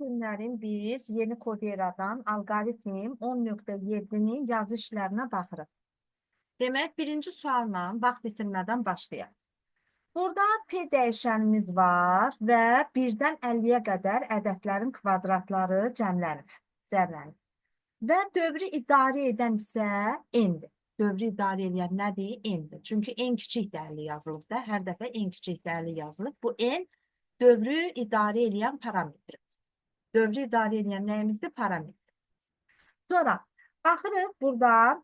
Günlərin biz yeni Koderadan alqoritm 10.7-nin yazı işlərinə baxırıq. Demək, birinci sualla vaxt itirmədən başlayaq. Burada P dəyişənimiz var və 1-dən 50-yə qədər ədədlərin kvadratları cəmlənir. Və dövrü idarə edən isə n-dir. Dövrü idarə edən nədir? N-dir. Çünki n kiçik dəyərli yazılıb da, hər dəfə n kiçik dəyərli yazılıb. Bu n dövrü idarə edən parametrimiz. Dövrü idarə edən nəyimizdir? Parametr. Sonra baxırıq burada,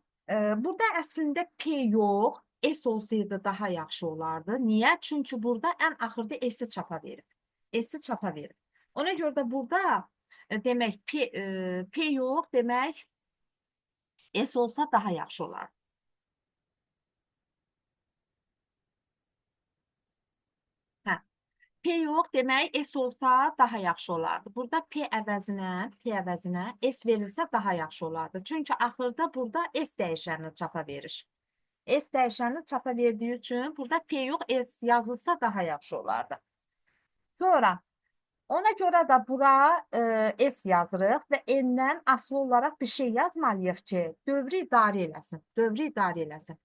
burada əslində P yox, S olsaydı daha yaxşı olardı. Niyə? Çünki burada ən axırda S-i çapa verib. S-i çapa verib. Ona görə də burada demək P yox, demək S olsa daha yaxşı olardı. Hə. P yox, demək S olsa daha yaxşı olardı. Burada P əvəzinə S verilsə daha yaxşı olardı. Çünki axırda burada S dəyişənini çapa verir. S dəyişənini çapa verdiyi üçün burada P yox, S yazılsa daha yaxşı olardı. Sonra ona görə də bura S yazırıq və N-dən asılı olaraq bir şey yazmalıyıq ki, dövrü idarə eləsin. Dövrü idarə eləsin.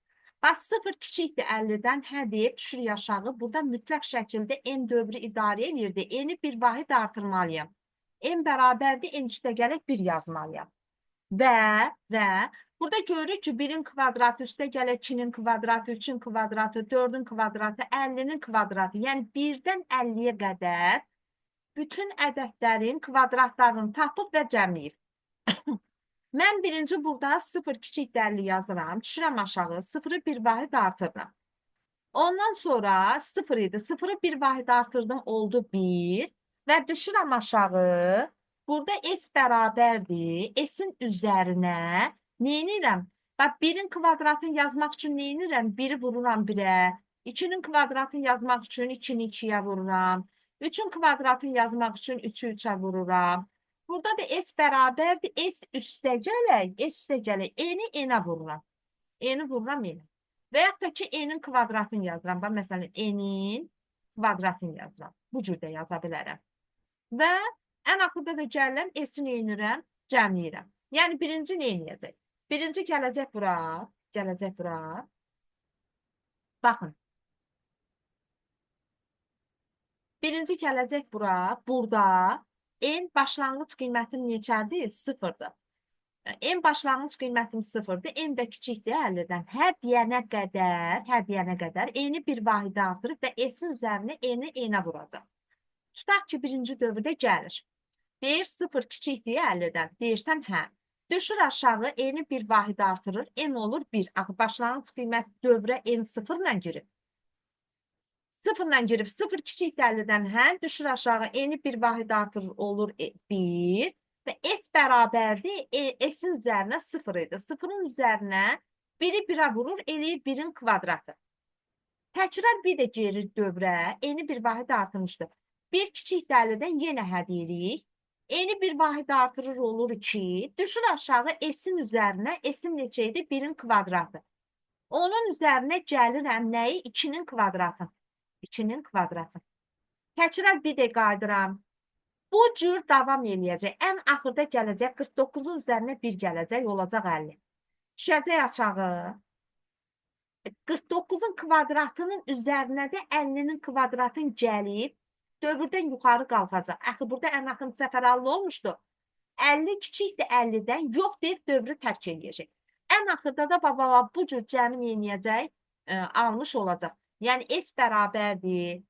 Bax, 0 kiçikdir 50-dən, hə deyib düşürük aşağı. Burada mütləq şəkildə N dövrü idarə eləyirdi. N-i bir vahid artırmalıyam. N bərabərdir, N üstə gələk 1 yazmalıyam. Və burada görürük ki, 1-in kvadratı üstə gələk 2-nin kvadratı, 3-ün kvadratı, 4-ün kvadratı, 50-nin kvadratı. Yəni 1-dən 50-yə qədər bütün ədədlərin kvadratlarını tapıb və cəmləyib. Mən birinci burada 0 kiçik dərli yazıram, düşürəm aşağı, 0-ı bir vahid artırıram. Ondan sonra 0 idi, 0-ı bir vahid artırdım, oldu 1 və düşürəm aşağı. Burada S bərabərdir, S-in üzərinə neynirəm? Bax, 1-in kvadratını yazmaq üçün neynirəm? 1-i vururam 1-ə, 2-nin kvadratını yazmaq üçün 2-ni 2-yə vururam, 3-ün kvadratını yazmaq üçün 3-ü 3-ə vururam. Burada da S bərabərdir. S üstə gələk, S üstə gələk. N-i N-ə vururam. N-i vururam N-ə. Və yaxud da ki, N-in kvadratını yazıram. Bax, məsələn, N-in kvadratını yazıram. Bu cür də yaza bilərəm. Və ən axırda da gəlirəm, S-i neynirəm? Cəmləyirəm. Yəni, birinci neyniyəcək? Birinci gələcək bura, gələcək bura. Baxın. Birinci gələcək bura, burada. N başlanğıc qiymətim neçədir? 0-dır. N başlanğıc qiymətim 0-dır. N də kiçikdir 50-dən. Hə deyənə qədər, hə deyənə qədər N-i bir vahidə artırıb və S-in üzərinə N-i N-ə vuracaq. Tutaq ki, birinci dövrdə gəlir. Deyir 0 kiçikdir 50-dən. Deyirsən hə. Düşür aşağı, N-i bir vahidə artırır. N olur 1. Axı, başlanğıc qiymət dövrə N 0 ilə girib. 0 ilə girib, 0 kiçikdir 50-dən, hə, düşür aşağı, N-i bir vahid artırır, olur 1 və S bərabərdir, S-in üzərinə 0 idi. 0-ın üzərinə 1-i 1-ə vurur, eləyir 1-in kvadratı. Təkrar bir də gerir dövrə, N-i bir vahid artırmışdı. 1 kiçikdir 50-dən yenə hə deyirik. N-i bir vahid artırır, olur 2. Düşür aşağı, S-in üzərinə, S-in neçə idi? 1-in kvadratı. Onun üzərinə gəlirəm nəyi? 2-nin kvadratı. 2-nin kvadratı. Təkrar bir də qayıdıram. Bu cür davam eləyəcək. Ən axırda gələcək 49-un üzərinə 1 gələcək, olacaq 50. Düşəcək aşağı. 49-un kvadratının üzərinə də 50-nin kvadratın gəlib, dövrdən yuxarı qalxacaq. Axı, burada ən axın səfər 50 olmuşdu. 50 kiçikdir 50-dən, yox deyib dövrü tərk eləyəcək. Ən axırda da baba bu cür cəmi eləyəcək, almış olacaq. Yəni, S bərabərdir,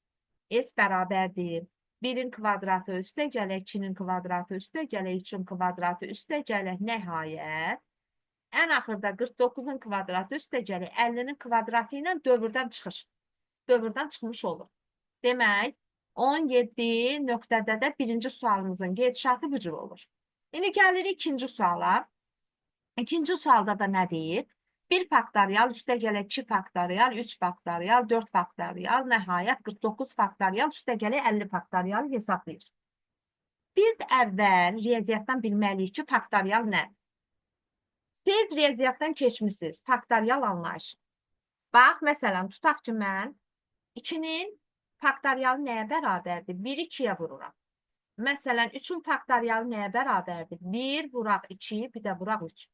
S bərabərdir, 1-in kvadratı üstə gələk, 2-nin kvadratı üstə gələk, 3-ün kvadratı üstə gələk, nəhayət. Ən axırda 49-un kvadratı üstə gələk, 50-nin kvadratı ilə dövrdən çıxır. Dövrdən çıxmış olur. Demək, 17 nöqtədə də birinci sualımızın gedişatı bu cür olur. İndi gəlirik ikinci suala. İkinci sualda da nə deyir? 1 faktorial üstə gələk 2 faktorial, 3 faktorial, 4 faktorial, nəhayət 49 faktorial üstə gələk 50 faktorial hesablayır. Biz əvvəl riyaziyyatdan bilməliyik ki, faktorial nə? Siz riyaziyyatdan keçmişsiniz, faktorial anlayışı. Bax, məsələn, tutaq ki, mən 2-nin faktorialı nəyə bərabərdir? 1-i 2-yə vururam. Məsələn, 3-ün faktorialı nəyə bərabərdir? 1 vuraq 2, bir də vuraq 3.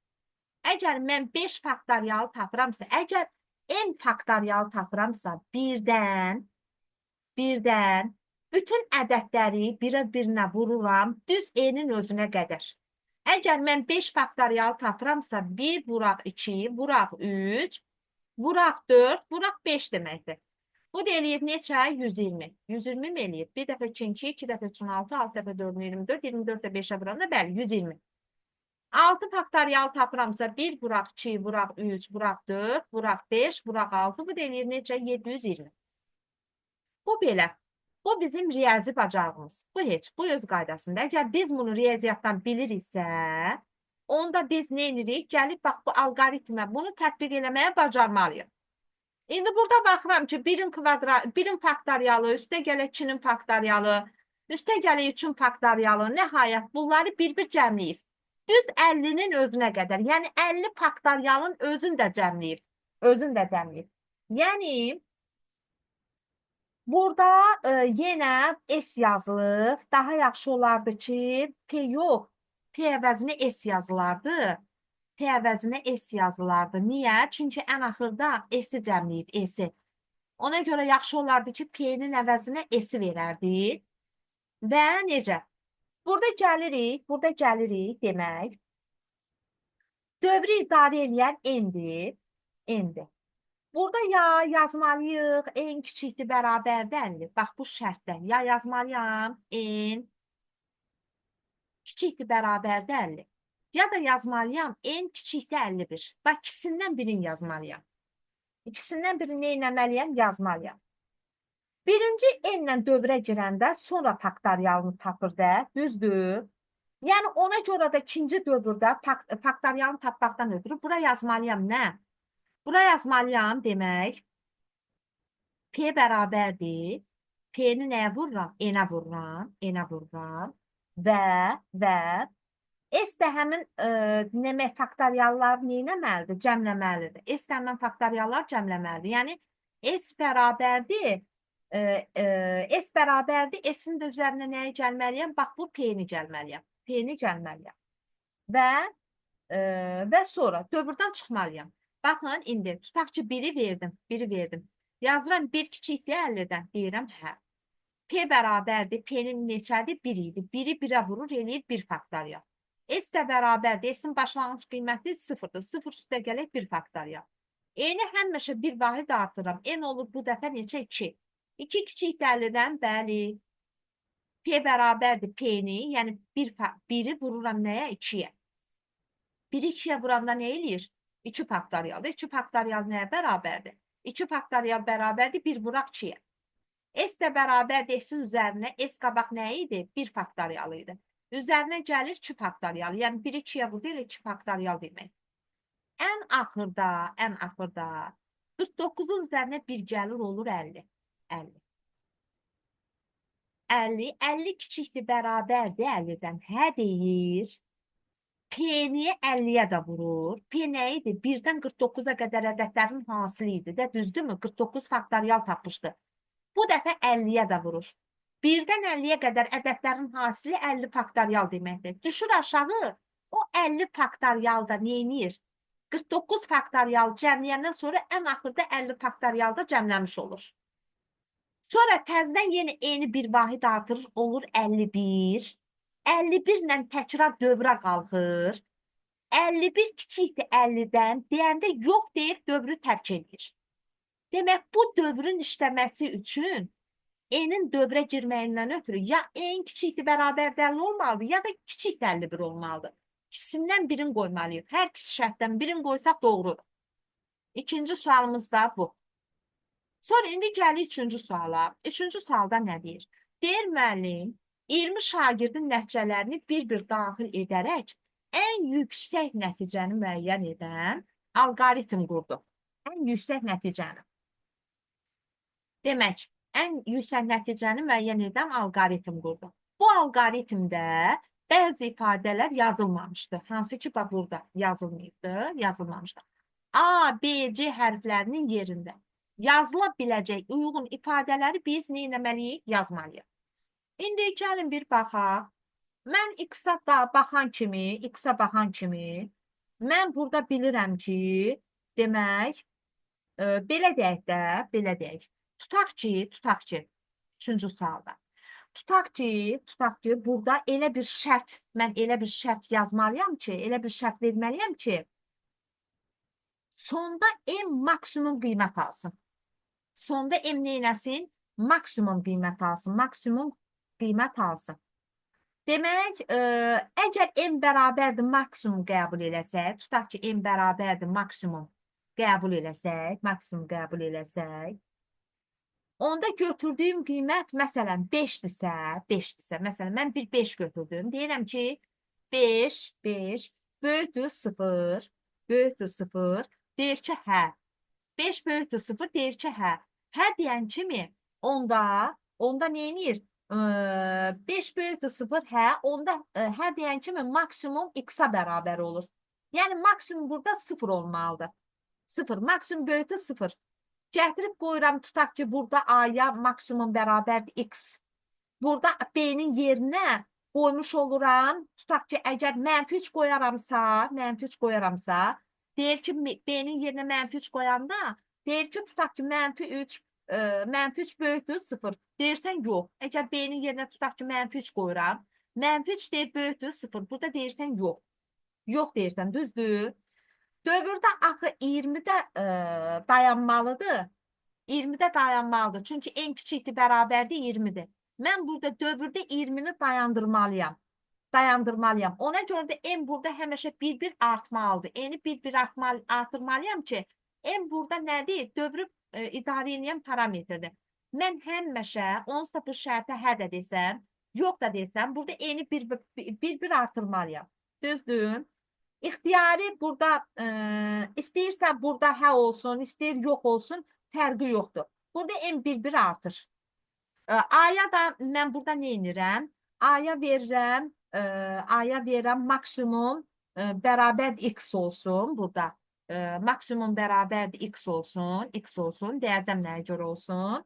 Əgər mən 5 faktorialı tapıramsa, əgər n faktorialı tapıramsa, birdən bütün ədədləri birə-birinə vururam, düz n-in özünə qədər. Əgər mən 5 faktorialı tapıramsa, 1 vuraq 2, vuraq 3, vuraq 4, vuraq 5 deməkdir. Bu da eləyir neçə? 120. 120 mi eləyir? 1 dəfə 2, 2, 2 dəfə 3, 6, 6 dəfə 4, 24, 24 də 5-ə vuranda, bəli, 120. 6 faktorial tapıramsa, 1 vuraq 2, vuraq 3, vuraq 4, vuraq 5, vuraq 6. Bu da eləyir neçə? 720. Bu belə. Bu bizim riyazi bacarığımız. Bu heç, bu öz qaydasında. Əgər biz bunu riyaziyyatdan biliriksə, onda biz nə edirik? Gəlib bax bu alqoritmə bunu tətbiq eləməyə bacarmalıyıq. İndi burada baxıram ki, 1-in faktorialı, üstə gələ 2-nin faktorialı, üstə gələ 3-ün faktorialı, nəhayət bunları bir-bir cəmləyib. Düz 50-nin özünə qədər, yəni 50 faktorialın özünü də cəmləyib. Özünü də cəmləyib. Yəni, burada yenə S yazılıb. Daha yaxşı olardı ki, P yox, P əvəzinə S yazılardı. P əvəzinə S yazılardı. Niyə? Çünki ən axırda S-i cəmləyib, S-i. Ona görə yaxşı olardı ki, P-nin əvəzinə S-i verərdik. Və necə? Burada gəlirik, demək. Dövrü idarə eləyən N-dir. N-dir. Burada ya yazmalıyıq, N kiçikdir, bərabərdir 50. Bax, bu şərtdə. Ya yazmalıyam, N kiçikdir, bərabərdir 50. Ya da yazmalıyam, N kiçikdir 51. Bax, ikisindən birini yazmalıyam. İkisindən birini nə etməliyəm? Yazmalıyam. Birinci N-lə dövrə girəndə sonra faktorialını tapır da, düzdür? Yəni, ona görə də ikinci dövrdə faktorialını tapmaqdan ötürü bura yazmalıyam nə? Bura yazmalıyam demək, P bərabərdir. P-ni nəyə vururam? N-ə vururam, N-ə vururam və S də həmin demək, faktorialları nə etməlidir? Cəmləməlidir. S də həmin faktoriallar cəmləməlidir. Yəni, S bərabərdir. S bərabərdir. S-in də üzərinə nəyə gəlməliyəm? Bax, bu P-ni gəlməliyəm. P-ni gəlməliyəm. Və sonra dövrdən çıxmalıyam. Baxın, indi tutaq ki, 1-i verdim. 1-i verdim. Yazıram 1 kiçikdir 50-dən. Deyirəm, hə. P bərabərdir. P-nin neçədir? 1 idi. 1-i 1-ə vurur, eləyir 1 faktorial. S də bərabərdir. S-in başlanğıc qiyməti 0-dır. 0 üstə gələk 1 faktorial. N-i həmişə bir vahid artırıram. N olur bu dəfə neçə? 2. 2 kiçikdir 50-dən, bəli. P bərabərdir P-ni, yəni 1-i vururam nəyə? 2-yə. 1-i 2-yə vuranda nə eləyir? 2 faktorialdır. 2 faktorial nəyə bərabərdir? 2 faktorial bərabərdir 1 vuraq 2-yə. S də bərabərdir S-in üzərinə. S qabaq nə idi? 1 faktorial idi. Üzərinə gəlir 2 faktorial. Yəni 1-i 2-yə vurdu, elə 2 faktorial demək. Ən axırda 49-un üzərinə 1 gəlir, olur 50. 50. 50, 50 kiçikdir, bərabərdir 50-dən. Hə deyir. P-ni 50-yə də vurur. P nə idi? 1-dən 49-a qədər ədədlərin hasili idi də, düzdürmü? 49 faktorial tapmışdı. Bu dəfə 50-yə də vurur. 1-dən 50-yə qədər ədədlərin hasili 50 faktorial deməkdir. Düşür aşağı, o 50 faktorial da neynir? 49 faktorial cəmləyəndən sonra ən axırda 50 faktorial da cəmləmiş olur. Sonra təzədən yenə eyni bir vahid artırır, olur 51. 51 ilə təkrar dövrə qalxır. 51 kiçikdir 50-dən, deyəndə yox deyib dövrü tərk edir. Demək, bu dövrün işləməsi üçün N-in dövrə girməyindən ötürü ya N kiçikdir bərabər 50 olmalıdır, ya da kiçikdir 51 olmalıdır. İkisindən birini qoymalıyıq. Hər ikisi şərtdən birini qoysaq doğrudur. İkinci sualımız da bu. Sonra indi gəlir üçüncü suala. Üçüncü sualda nə deyir? Deyir müəllim, 20 şagirdin nəticələrini bir-bir daxil edərək ən yüksək nəticəni müəyyən edən alqoritm qurdu. Ən yüksək nəticəni. Demək, ən yüksək nəticəni müəyyən edən alqoritm qurdu. Bu alqoritmdə bəzi ifadələr yazılmamışdı. Hansı ki, bax burada yazılmayıbdı, yazılmamışdı. A, B, C hərflərinin yerində yazıla biləcək uyğun ifadələri biz nə etməliyik? Yazmalıyıq. İndi gəlin bir baxaq. Mən x-a da baxan kimi, x-a baxan kimi, mən burada bilirəm ki, demək, belə deyək də, belə deyək. Tutaq ki, üçüncü sualda. Tutaq ki, burada elə bir şərt, mən elə bir şərt yazmalıyam ki, elə bir şərt verməliyəm ki, sonda m maksimum qiymət alsın. Sonda m neynəsin? Maksimum qiymət alsın, maksimum qiymət alsın. Demək, əgər m bərabərdir maksimum qəbul eləsək, tutaq ki, m bərabərdir maksimum qəbul eləsək, maksimum qəbul eləsək, onda götürdüyüm qiymət məsələn 5-dirsə, 5-dirsə, məsələn mən bir 5 götürdüm. Deyirəm ki, 5, 5 böyükdür 0, böyükdür 0, deyir ki, hə. 5 böyükdür 0, deyir ki, hə. Hə deyən kimi onda nə edir? 5 böyükdür 0, hə, onda hə deyən kimi maksimum x-a bərabər olur. Yəni maksimum burada 0 olmalıdır. 0, maksimum böyükdür 0. Gətirib qoyuram, tutaq ki, burada A-ya maksimum bərabərdir x. Burada B-nin yerinə qoymuş oluram. Tutaq ki, əgər mənfi 3 qoyaramsa, mənfi 3 qoyaramsa, deyir ki, B-nin yerinə mənfi 3 qoyanda, deyir ki, tutaq ki, mənfi 3, mənfi 3 böyükdür 0. Deyirsən, yox. Əgər B-nin yerinə tutaq ki, mənfi 3 qoyuram, mənfi 3 deyir böyükdür 0. Burada deyirsən, yox. Yox deyirsən, düzdür. Dövrdə axı 20-də dayanmalıdır. 20-də dayanmalıdır. Çünki en kiçikdir bərabərdir 20-dir. Mən burada dövrdə 20-ni dayandırmalıyam. Dayandırmalıyam. Ona görə də m burada həmişə bir-bir artmalıdır. N-i bir-bir artırmalıyam ki, m burada nədir? Dövrü idarə eləyən parametrdir. Mən həmişə onsuz da bu şərtə hə də desəm, yox da desəm, burada n-i bir-bir artırmalıyam. Düzdür? İxtiyari burada istəyirsə burada hə olsun, istəyir yox olsun, fərqi yoxdur. Burada m bir-bir artır. A-ya da mən burada nə edirəm? A-ya verirəm, A-ya verirəm maksimum bərabər x olsun burada. Maksimum bərabərdir x olsun, x olsun, deyəcəm nəyə görə olsun.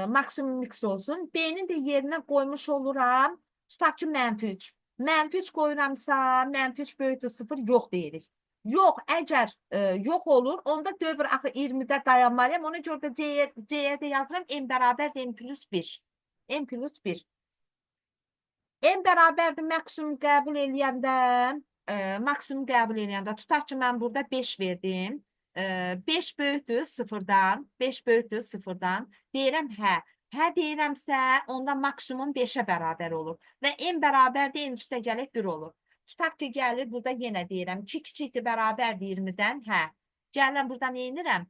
Maksimum x olsun. B-nin də yerinə qoymuş oluram. Tutaq ki, mənfi 3. Mənfi 3 qoyuramsa, mənfi 3 böyükdür 0, yox deyirik. Yox, əgər yox olur, onda dövr axı 20-də dayanmalıyam. Ona görə də C-yə də yazıram, m bərabərdir m plus 1. M plus 1. M bərabərdir maksimum qəbul eləyəndə, maksimum qəbul eləyəndə, tutaq ki, mən burada 5 verdim. 5 böyükdür 0-dan, 5 böyükdür 0-dan. Deyirəm, hə. Hə deyirəmsə, onda maksimum 5-ə bərabər olur. Və m bərabərdir, n üstə gəlib 1 olur. Tutaq ki, gəlir, burada yenə deyirəm, 2 kiçikdir bərabərdir 20-dən, hə. Gəlirəm, burada nə edirəm?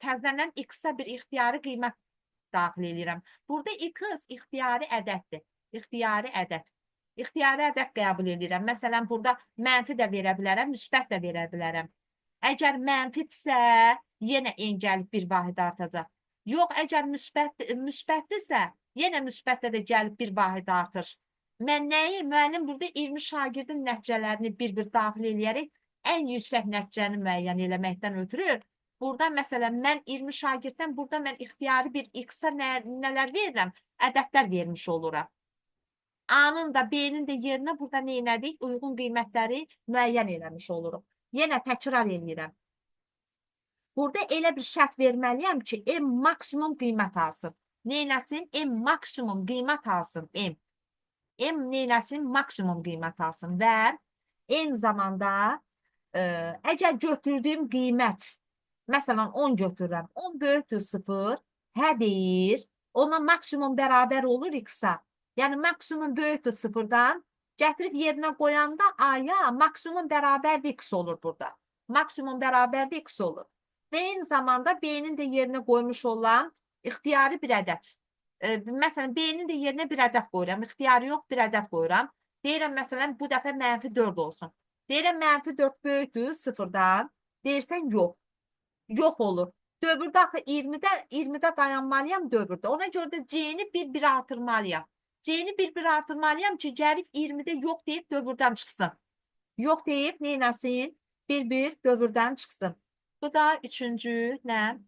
Təzədən x-a bir ixtiyari qiymət daxil eləyirəm. Burada x ixtiyari ədəddir. İxtiyari ədəd. İxtiyari ədəd qəbul edirəm. Məsələn, burada mənfi də verə bilərəm, müsbət də verə bilərəm. Əgər mənfidirsə, yenə n gəlib bir vahid artacaq. Yox, əgər müsbətdirsə, yenə müsbətdə də gəlib bir vahid artır. Mən nəyi? Müəllim burada 20 şagirdin nəticələrini bir-bir daxil eləyərək ən yüksək nəticəni müəyyən eləməkdən ötürü, burada məsələn, mən 20 şagirddən burada mən ixtiyari bir x-a nələr verirəm? Ədədlər vermiş oluram. A-nın da B-nin də yerinə burada nə elədik? Uyğun qiymətləri müəyyən eləmiş oluruq. Yenə təkrar eləyirəm. Burada elə bir şərt verməliyəm ki, m maksimum qiymət alsın. Neyləsin? M maksimum qiymət alsın. M. M neyləsin? Maksimum qiymət alsın. Və eyni zamanda əgər götürdüyüm qiymət, məsələn 10 götürürəm, 10 böyükdür 0, hə deyir, ona maksimum bərabər olur x-a. Yəni maksimum böyükdür 0-dan, gətirib yerinə qoyanda A-ya maksimum bərabərdir x olur burada. Maksimum bərabərdir x olur. Və eyni zamanda B-nin də yerinə qoymuş olan ixtiyari bir ədəd. Məsələn, B-nin də yerinə bir ədəd qoyuram. İxtiyari yox, bir ədəd qoyuram. Deyirəm, məsələn, bu dəfə mənfi 4 olsun. Deyirəm, mənfi 4 böyükdür 0-dan. Deyirsən, yox. Yox olur. Dövrdə axı 20-də dayanmalıyam dövrdə. Ona görə də C-ni bir-bir artırmalıyam. C-ni bir-bir artırmalıyam ki, gəlib 20-də yox deyib dövrdən çıxsın. Yox deyib, neynəsin? Bir-bir dövrdən çıxsın. Bu da üçüncü nə?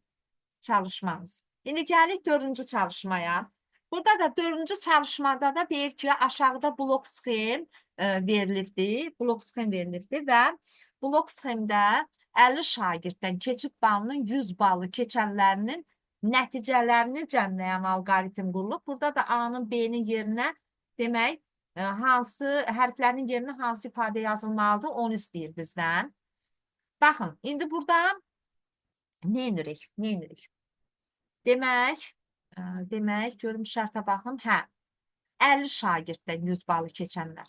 Çalışmamız. İndi gəlirik dördüncü çalışmaya. Burada da dördüncü çalışmada da deyir ki, aşağıda blok sxem verilibdir. Blok sxem verilibdir və blok sxemdə 50 şagirddən keçid balının 100 balı keçənlərinin nəticələrini cəmləyən alqoritm qurulub. Burada da A-nın B-nin yerinə demək, hansı hərflərin yerinə hansı ifadə yazılmalıdır, onu istəyir bizdən. Baxın, indi burada nə edirik? Nə edirik? Demək, görüm şərtə baxım. Hə, 50 şagirddən 100 balı keçənlər.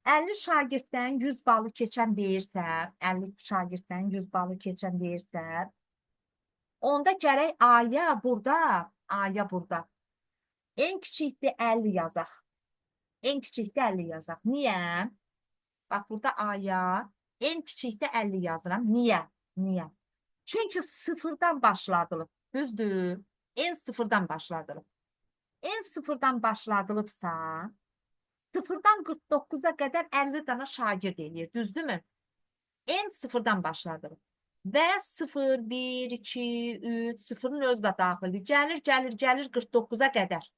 50 şagirddən 100 balı keçən deyirsə, 50 şagirddən 100 balı keçən deyirsə, onda gərək A-ya burada, A-ya burada. En kiçikdir 50 yazaq. En kiçikdir 50 yazaq. Niyə? Bax, burada A-ya en kiçikdir 50 yazıram. Niyə? Niyə? Çünki sıfırdan başladılıb. Düzdür? En sıfırdan başladılıb. En sıfırdan başladılıbsa, sıfırdan 49-a qədər 50 dana şagird eləyir. Düzdürmü? En sıfırdan başladılıb. Və 0, 1, 2, 3, sıfırın özü də daxildir. Gəlir, gəlir, gəlir 49-a qədər.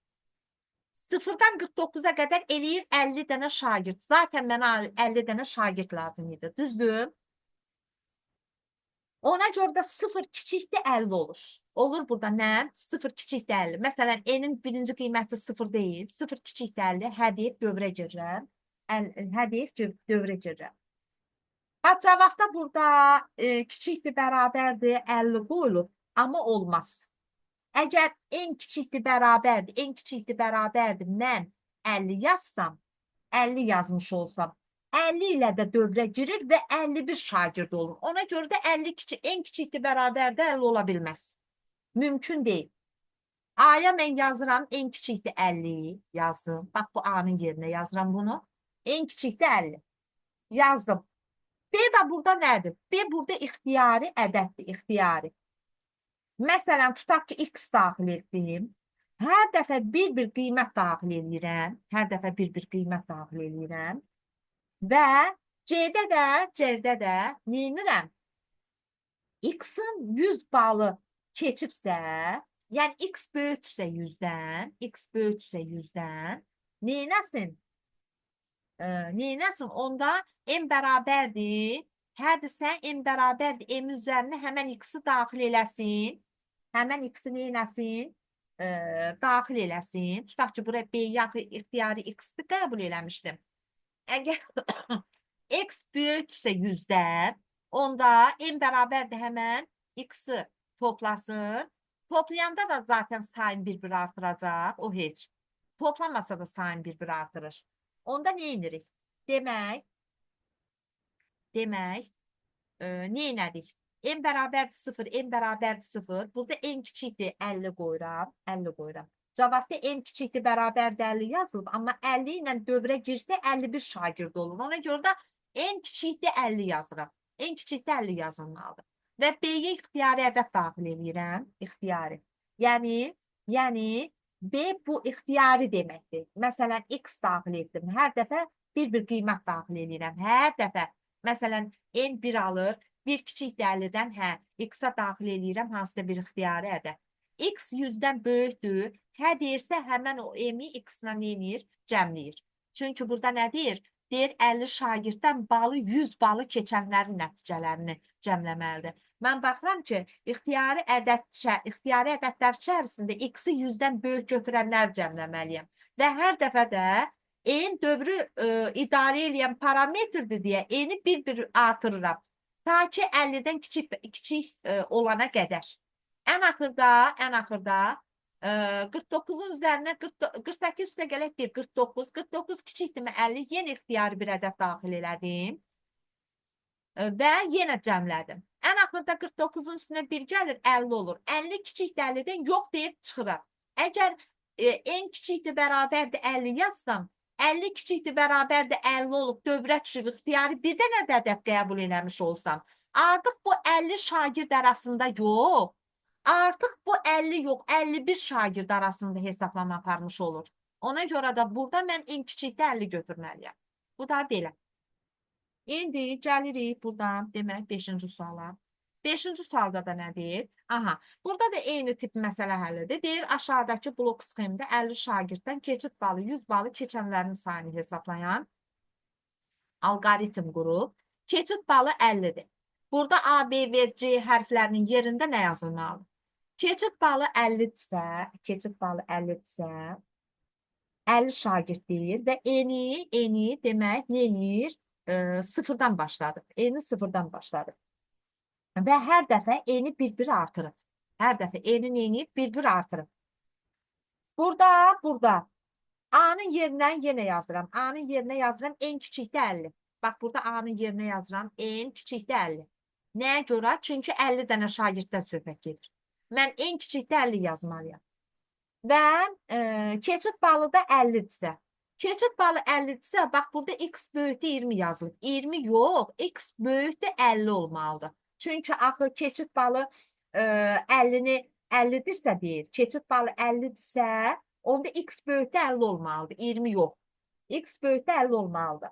Sıfırdan 49-a qədər eləyir 50 dənə şagird. Zaten mənə 50 dənə şagird lazım idi. Düzdür? Ona görə də 0 kiçikdir 50 olur. Olur burada nə? 0 kiçikdir 50. Məsələn, n-in birinci qiyməti 0 deyil. 0 kiçikdir 50. Hə deyib dövrə girirəm. Hə deyib dövrə girirəm. Cavabda burada kiçikdir bərabərdir 50 qoyulub, amma olmaz. Əgər n kiçikdir bərabərdir, n kiçikdir bərabərdir, mən 50 yazsam, 50 yazmış olsam, 50 ilə də dövrə girir və 51 şagird olur. Ona görə də 50 kiçik, n kiçikdir bərabərdir 50 ola bilməz. Mümkün deyil. A-ya mən yazıram, n kiçikdir 50 yazdım. Bax, bu A-nın yerinə yazıram bunu. N kiçikdir 50. Yazdım. B də burada nədir? B burada ixtiyari ədəddir, ixtiyari. Məsələn, tutaq ki, x daxil etdim. Hər dəfə bir-bir qiymət daxil eləyirəm. Hər dəfə bir-bir qiymət daxil eləyirəm. Və C-də də neynirəm? X-in 100 balı keçibsə, yəni X böyüksə 100-dən, X böyüksə 100-dən, neynəsin? Neynəsin? Onda M bərabərdir. Hədirsə M bərabərdir. M üzərinə həmən X-i daxil eləsin. Həmən X-i neynəsin? Daxil eləsin. Tutaq ki, buraya B-ya ixtiyari X-i qəbul eləmişdim. Əgər X böyüksə 100-dən, onda M bərabərdir həmən X-i toplasın. Toplayanda da zaten sayın bir-bir artıracaq. O heç. Toplamasa da sayın bir-bir artırır. Onda nə edirik? Demək, nə elədik? M bərabərdir 0, M bərabərdir 0. Burada N kiçikdir 50 qoyuram, 50 qoyuram. Cavabda N kiçikdir bərabərdir 50 yazılıb, amma 50 ilə dövrə girsə 51 şagird olur. Ona görə də N kiçikdir 50 yazıram. N kiçikdir 50 yazılmalıdır. Və B-yə ixtiyari ədəd daxil eləyirəm, ixtiyari. Yəni B bu ixtiyari deməkdir. Məsələn, X daxil etdim. Hər dəfə bir-bir qiymət daxil eləyirəm. Hər dəfə. Məsələn, N 1 alır. 1 kiçikdir 50-dən, hə, X-a daxil eləyirəm hansısa bir ixtiyari ədəd. X 100-dən böyükdür. Hə deyirsə, həmən o M-i X-la neynir? Cəmləyir. Çünki burada nə deyir? Deyir, 50 şagirddən balı 100 balı keçənlərin nəticələrini cəmləməlidir. Mən baxıram ki, ixtiyari ədədlər içərisində X-i 100-dən böyük götürənlər cəmləməliyəm. Və hər dəfə də N dövrü idarə eləyən parametrdir deyə N-i bir-bir artırıram. Ta ki 50-dən kiçik olana qədər. Ən axırda 49-un üzərinə 48 üstə gələk 1, 49. 49 kiçikdirmi 50? Yenə ixtiyari bir ədəd daxil elədim. Və yenə cəmlədim. Ən axırda 49-un üstünə 1 gəlir, 50 olur. 50 kiçikdir 50-dən yox deyib çıxıram. Əgər N kiçikdir bərabərdir 50 yazsam, 50 kiçikdir bərabərdir 50 olub dövrə düşüb ixtiyari bir dənə də ədəd qəbul eləmiş olsam, artıq bu 50 şagird arasında yox, artıq bu 50 yox, 51 şagird arasında hesablama aparmış olur. Ona görə də burada mən N kiçikdə 50 götürməliyəm. Bu da belə. İndi gəlirik buradan, demək, 5-ci suala. Beşinci sualda da nə deyir? Aha, burada da eyni tip məsələ həllidir. Deyir, aşağıdakı blok sxemdə 50 şagirddən keçid balı 100 balı keçənlərin sayını hesaplayan alqoritm qurub. Keçid balı 50-dir. Burada A, B və C hərflərinin yerində nə yazılmalıdır? Keçid balı 50-dirsə, keçid balı 50-dirsə, 50 şagird deyir və eni demək nə eləyir? Sıfırdan başladı. Eni sıfırdan başladı. Və hər dəfə eni bir-bir artırır. Hər dəfə eni neyini bir-bir artırır. Burada A-nın yerinə yenə yazıram. A-nın yerinə yazıram en kiçikdə 50. Bax, burada A-nın yerinə yazıram en kiçikdə 50. Nəyə görə? Çünki 50 dənə şagirddən söhbət gedir. Mən en kiçikdə 50 yazmalıyam. Və keçid balı da 50-dirsə. Keçid balı 50-dirsə, bax, burada x böyükdə 20 yazılıb. 20 yox, x böyükdə 50 olmalıdır. Çünki axı keçid balı 50-ni 50-dirsə deyir. Keçid balı 50-dirsə, onda x böyükdə 50 olmalıdır. 20 yox. X böyükdə 50 olmalıdır.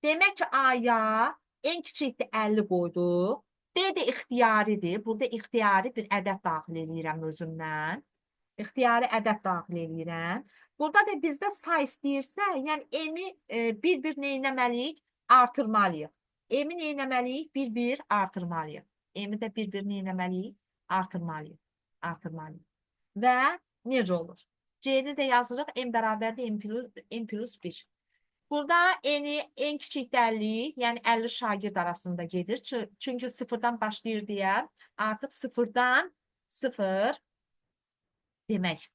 Demək ki, A-ya en kiçikdə 50 qoyduq. B də ixtiyaridir. Burada ixtiyari bir ədəd daxil eləyirəm özümdən. İxtiyari ədəd daxil eləyirəm. Burada da bizdə say istəyirsə, yəni M-i bir-bir nə etməliyik? Artırmalıyıq. M-i nə etməliyik? Bir-bir artırmalıyıq. M-i də bir-bir nə etməliyik? Artırmalıyıq. Artırmalıyıq. Və necə olur? C-ni də yazırıq. M bərabərdir M plus 1. Burada eni en kiçik 50, yəni 50 şagird arasında gedir. Çünki sıfırdan başlayır deyə artıq sıfırdan 0 demək.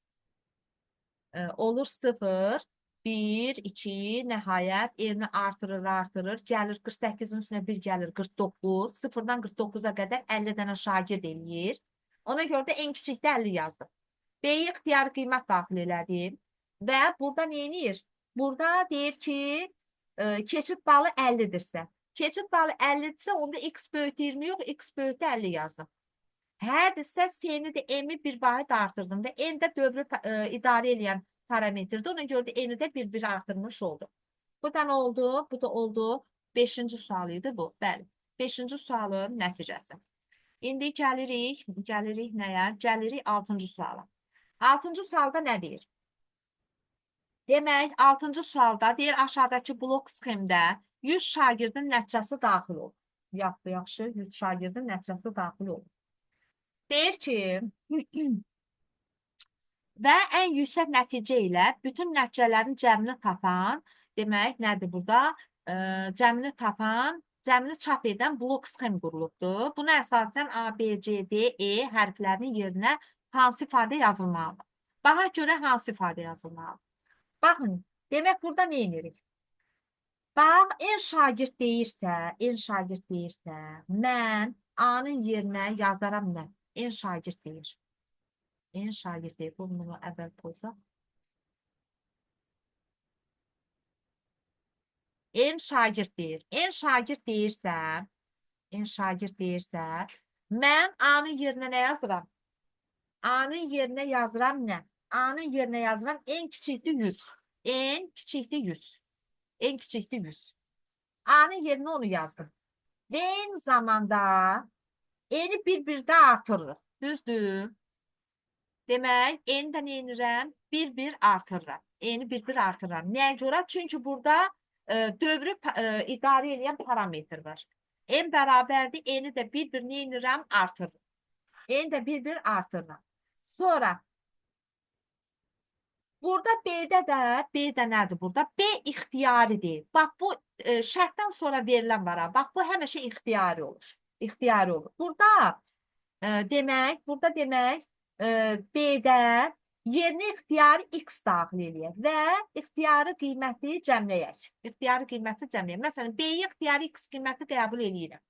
Olur 0, 1, 2, nəhayət eni artırır, artırır. Gəlir 48-in üstünə 1 gəlir 49. 0-dan 49-a qədər 50 dənə şagird eləyir. Ona görə də en kiçikdə 50 yazdım. B-yə ixtiyari qiymət daxil elədim. Və burada nə eləyir? Burada deyir ki, keçid balı 50-dirsə. Keçid balı 50-dirsə, onda x böyükdə 20 yox, x böyükdə 50 yazdım. Hədirsə, S-ni də M-i bir vahid artırdım və N də dövrü idarə eləyən parametrdir. Ona görə də N-i də bir-bir artırmış oldu. Bu da nə oldu? Bu da oldu. 5-ci sual idi bu. Bəli. 5-ci sualın nəticəsi. İndi gəlirik nəyə? Gəlirik 6-cı suala. 6-cı sualda nə deyir? Demək, 6-cı sualda deyir, aşağıdakı blok sxemdə 100 şagirdin nəticəsi daxil olur. Yaxşı, 100 şagirdin nəticəsi daxil olur. Deyir ki, və ən yüksək nəticə ilə bütün nəticələrin cəmini tapan, demək, nədir burada? Cəmini tapan, cəmini çap edən blok sxem qurulubdur. Buna əsasən A, B, C, D, E hərflərinin yerinə hansı ifadə yazılmalıdır? Baxa görə hansı ifadə yazılmalıdır? Baxın, demək burada nə edirik? Bax, en şagird deyirsə, mən A-nın yerinə yazaram nə? En şagird deyir. En şagird deyir. Bunu əvvəl qoysaq. En şagird deyir. En şagird deyirsə, mən A-nın yerinə nə yazıram? A-nın yerinə yazıram nə? A-nın yerinə yazıram en kiçikdir 100. En kiçikdir 100. En kiçikdir 100. A-nın yerinə onu yazdım. Və eyni zamanda eni bir-birdə artırırıq. Düzdür? Demək, eni də nə edirəm? Bir-bir artırıram. Eni bir-bir artırıram. Nəyə görə? Çünki burada dövrü idarə edən parametr var. En bərabərdir. Eni də bir-bir nə edirəm? Artırıram. Eni də bir-bir artırıram. Sonra burada B-də də, B-də nədir burada? B ixtiyari deyil. Bax, bu şərtdən sonra verilən var. Bax, bu həmişə ixtiyari olur. İxtiyari olur. Burada demək, B-də yerinə ixtiyari X daxil eləyək və ixtiyari qiyməti cəmləyək. İxtiyari qiyməti cəmləyək. Məsələn, B-yə ixtiyari X qiyməti qəbul eləyirəm.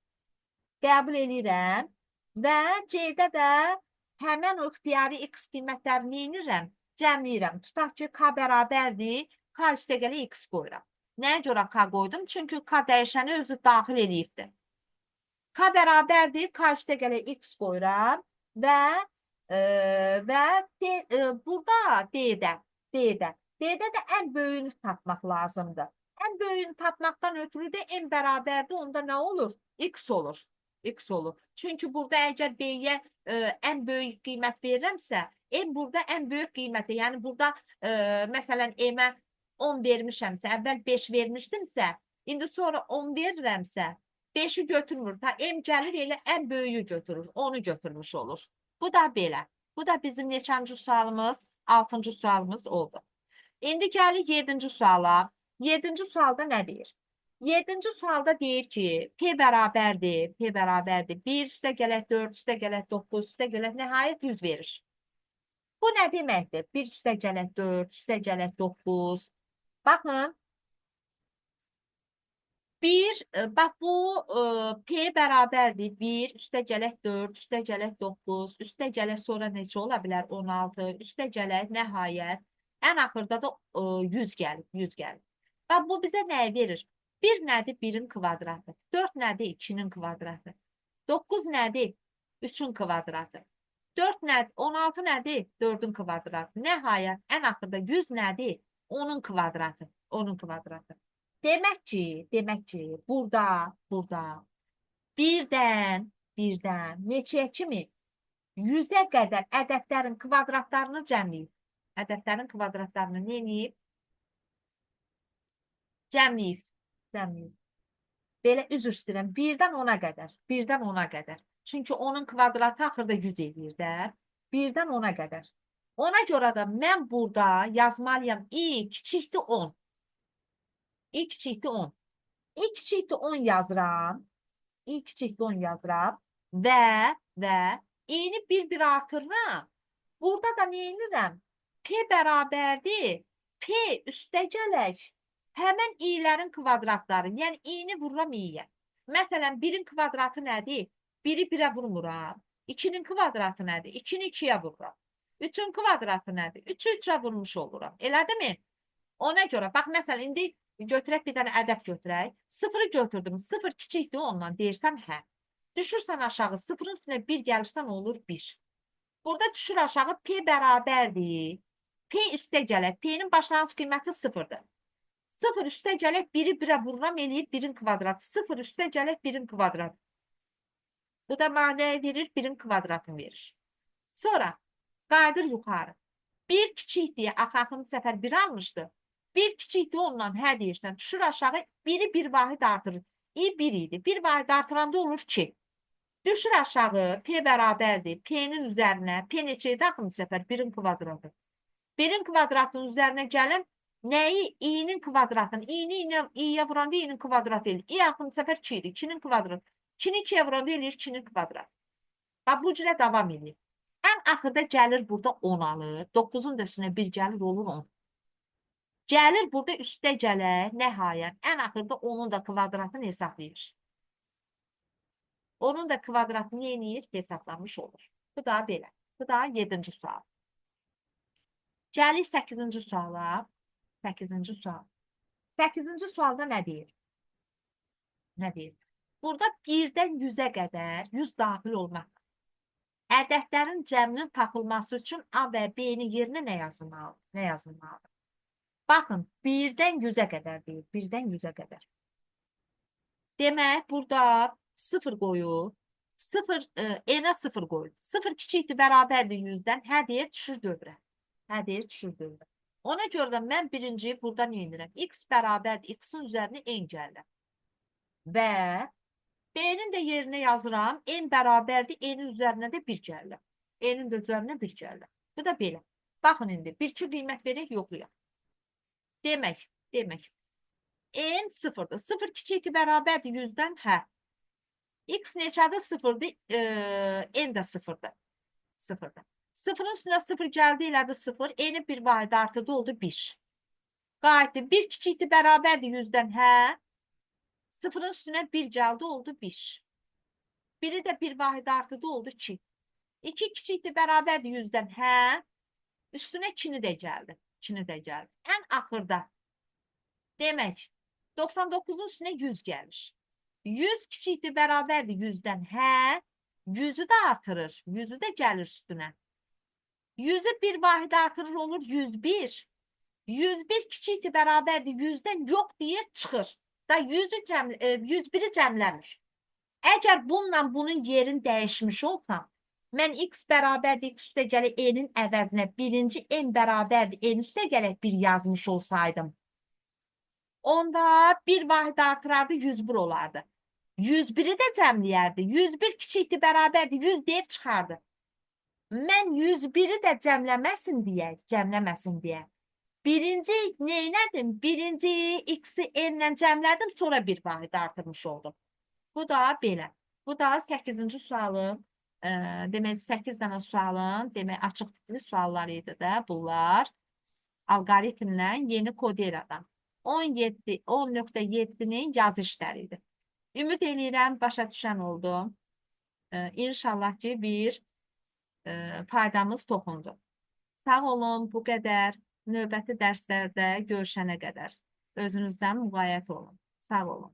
Qəbul eləyirəm və C-də də həmən o ixtiyari X qiymətlərini eləyirəm, cəmləyirəm. Tutaq ki, K bərabərdir, K üstəgələ X qoyuram. Nəyə görə K qoydum? Çünki K dəyişəni özü daxil eləyibdir. K bərabərdir, K üstəgələ X qoyuram və D, burada D-də də ən böyüyünü tapmaq lazımdır. Ən böyüyünü tapmaqdan ötürü də M bərabərdir, onda nə olur? X olur. X olur. Çünki burada əgər B-yə ən böyük qiymət verirəmsə, M burada ən böyük qiyməti, yəni burada məsələn M-ə 10 vermişəmsə, əvvəl 5 vermişdimsə, indi sonra 10 verirəmsə, 5-i götürmür. Ta M gəlir elə ən böyüyü götürür, onu götürmüş olur. Bu da belə. Bu da bizim neçənci sualımız? 6-cı sualımız oldu. İndi gəlir 7-ci suala. 7-ci sualda nə deyir? 7-ci sualda deyir ki, P bərabərdir, P bərabərdir. 1 üstə gələk 4, üstə gələk 9, üstə gələk nəhayət 100 verir. Bu nə deməkdir? 1 üstə gələk 4, üstə gələk 9. Baxın, 1, bax bu P bərabərdir. 1, üstə gələk 4, üstə gələk 9, üstə gələk sonra neçə ola bilər? 16, üstə gələk nəhayət. Ən axırda da 100 gəlir, 100 gəlir. Bax, bu bizə nəyi verir? 1 nədir? 1-in kvadratı. 4 nədir? 2-nin kvadratı. 9 nədir? 3-ün kvadratı. 4 nədir? 16 nədir? 4-ün kvadratı. Nəhayət, ən axırda 100 nədir? 10-un kvadratı. 10-un kvadratı. Demək ki, burada birdən neçəyə kimi? 100-ə qədər ədədlərin kvadratlarını cəmləyib. Ədədlərin kvadratlarını nə eləyib? Cəmləyib. Cəmləyib. Belə üzr istəyirəm. 1-dən 10-a qədər. 1-dən 10-a qədər. Çünki onun kvadratı axırda 100 eləyir də. 1-dən 10-a qədər. Ona görə də mən burada yazmalıyam. I kiçikdir 10. I kiçikdir 10. I kiçikdir 10 yazıram. I kiçikdir 10 yazıram. Və i-ni bir-bir artırıram. Burada da nə edirəm? P bərabərdir. P üstə gələk. Həmən i-lərin kvadratları. Yəni i-ni vururam i-yə. Məsələn, 1-in kvadratı nədir? 1-i 1-ə vurmuram. 2-nin kvadratı nədir? 2-ni 2-yə vururam. 3-ün kvadratı nədir? 3-ü 3-ə vurmuş oluram. Elədimi? Ona görə, bax, məsələn, indi götürək bir dənə ədəd götürək. 0-ı götürdüm. 0 kiçikdir ondan deyirsən, hə. Düşürsən aşağı, 0-ın üstünə 1 gəlirsən, olur 1. Burada düşür aşağı, P bərabərdir. P üstə gələk. P-nin başlanğıc qiyməti 0-dır. 0 üstə gələk, 1-i 1-ə vururam, eləyir 1-in kvadratı. 0 üstə gələk, 1-in kvadratı. Bu da mənaya verir, 1-in kvadratını verir. Sonra qayıdır yuxarı. 1 kiçik deyə axı axırıncı səfər 1 almışdı. 1 kiçikdir ondan, hə deyirsən. Düşür aşağı, 1-i 1 vahid artırır. I 1 idi. 1 vahid artıranda olur 2. Düşür aşağı, P bərabərdir. P-nin üzərinə, P neçə idi axırıncı səfər? 1-in kvadratı. 1-in kvadratının üzərinə gəlin, nəyi? İ-nin kvadratını. İ-ni İ-yə vuranda İ-nin kvadratı eləyir. İ axırıncı səfər 2 idi. 2-nin kvadratı. 2-ni 2-yə vuranda eləyir 2-nin kvadratı. Bax, bu cürə davam edir. Ən axırda gəlir burada 10 alır. 9-un da üstünə 1 gəlir, olur 10. Gəlir burada üstə gələr, nəhayət, ən axırda 10-un da kvadratını hesablayır. Onun da kvadratını nə eləyir? Hesablanmış olur. Bu da belə. Bu da 7-ci sual. Gəlir 8-ci suala. 8-ci sual. 8-ci sualda nə deyir? Nə deyir? Burada 1-dən 100-ə qədər 100 daxil olmaq. Ədədlərin cəminin tapılması üçün A və B-nin yerinə nə yazılmalıdır? Nə yazılmalıdır? Baxın, 1-dən 100-ə qədər deyir. 1-dən 100-ə qədər. Demək, burada 0 qoyur. 0, N-ə 0 qoyur. 0 kiçikdir, bərabərdir 100-dən. Hə deyir, düşür dövrə. Hə deyir, düşür dövrə. Ona görə də mən birinciyi burada nə edirəm? X bərabərdir, X-in üzərinə N gəlirəm. Və B-nin də yerinə yazıram. N bərabərdir, N-in üzərinə də 1 gəlirəm. N-in də üzərinə 1 gəlirəm. Bu da belə. Baxın indi, 1-2 qiymət verək, yoxlayaq. Demək, N 0-dır. 0 kiçikdir, bərabərdir 100-dən, hə. X neçədir? 0-dır, N də 0-dır. 0-dır. 0-ın üstünə 0 gəldi, elədi 0. N-i 1 vahid artırdı, oldu 1. Qayıtdı. 1 kiçikdir, bərabərdir 100-dən, hə. 0-ın üstünə 1 gəldi, oldu 1. 1-i də 1 vahid artırdı, oldu 2. 2 kiçikdir, bərabərdir 100-dən, hə. Üstünə 2-ni də gəldi. 2-ni də gəldi. Ən axırda. Demək, 99-un üstünə 100 gəlir. 100 kiçikdir, bərabərdir 100-dən, hə. 100-ü də artırır. 100-ü də gəlir üstünə. 100-ü 1 vahid artırır, olur 101. 101 kiçikdir, bərabərdir 100-dən, yox deyir, çıxır. Da 101-i cəmləmir. Əgər bununla bunun yerini dəyişmiş olsam, mən x bərabərdir x üstə gələk n-in əvəzinə birinci n bərabərdir n üstə gələk 1 yazmış olsaydım, onda bir vahid artırardı, 101 olardı. 101-i də cəmləyərdi. 101 kiçikdir, bərabərdir, 100 deyib çıxardı. Mən 101-i də cəmləməsin deyə. Birinci neynədim? Birinci x-i n-lə cəmlədim, sonra bir vahid artırmış oldum. Bu da belə. Bu da 8-ci sualın, demək 8 dənə sualın, demək açıq tipli suallar idi də bunlar. Alqoritmlə yeni koderadan. 17, 10.7-nin yazı işləri idi. Ümid eləyirəm, başa düşən oldu. İnşallah ki, bir faydamız toxundu. Sağ olun, bu qədər. Növbəti dərslərdə görüşənə qədər. Özünüzdən müğayət olun. Sağ olun.